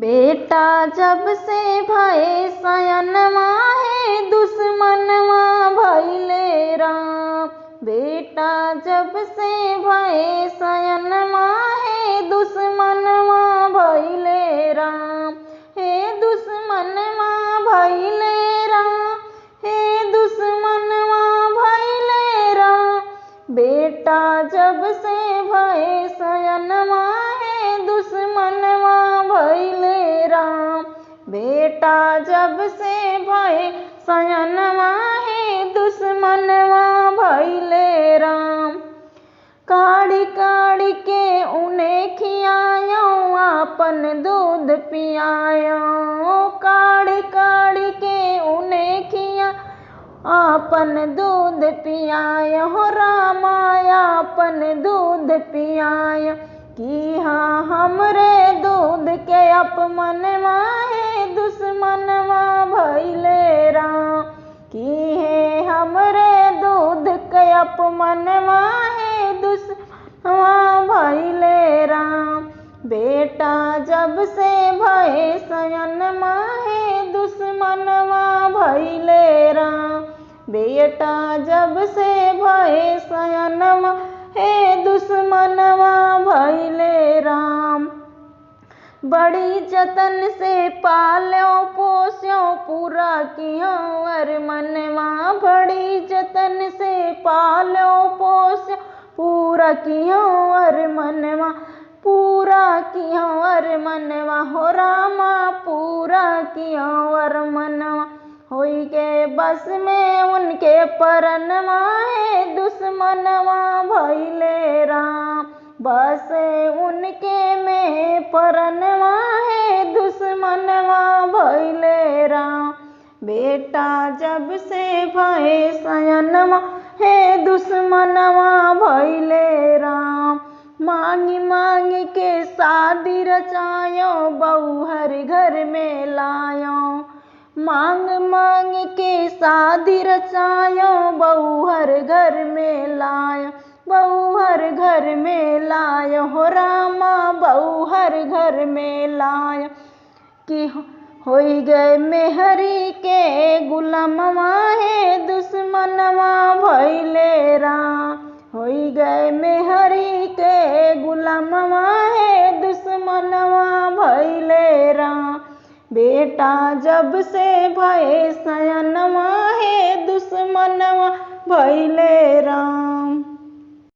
बेटा जब से भये सयनवा हे दुश्मनवा भइले राम। बेटा जब से भये सयनवा हे दुश्मनवा भइले राम। हे दुश्मनवा भइले राम, हे दुश्मनवा भइले राम। बेटा जब से भये सयनवा हे दुश्मनवा भइले राम। बेटा जब से भये सयनवा हे दुश्मनवा भइले राम। काढ़ी काढ़ी के उन्हें खियायो आपन दूध पियायो। काढ़ी काढ़ी के उन्हें खिया आपन दूध पियायो हो रामा आपन दूध पियायो। कि हाँ हमरे दूध के अपमनवा हे दुश्मनवा भइले राम। कि हे हमरे दूध के अपमनवा हे दुश्मनवा भइले राम। बेटा जब से भये सयनवा हे दुश्मनवा भइले राम। बेटा जब से भये सयनवा हे दुश्मनवा भइले राम। बड़ी जतन से पाल्यो पोस्यो पूरा कियो अरमनवा। बड़ी जतन से पाल्यो पोस्यो पूरा कियो अरमनवा। पूरा कियो अरमनवा हो रामा पूरा कियो अरमनवा। होई के बस में उनके परनवा हे दुश्मनवा भइले राम। बस उनके में परनवा हे दुश्मनवा भइले राम। बेटा जब से भये सयनवा हे दुश्मनवा भइले राम। मांगी मांगी के शादी रचायो बहू हर घर में लायो। मांग मांग के शादी रचायो बहू हर घर में लायो। बहू हर घर में लायो हो रामा बहू हर घर में लायो। कि होई गए मेहरी के गुलामवा हे दुश्मनवा भइले राम। होई गए मेहरी के गुलामवा हे दुश्मनवा भइले राम। बेटा जब से भये सयनवा हे दुश्मनवा भइले राम।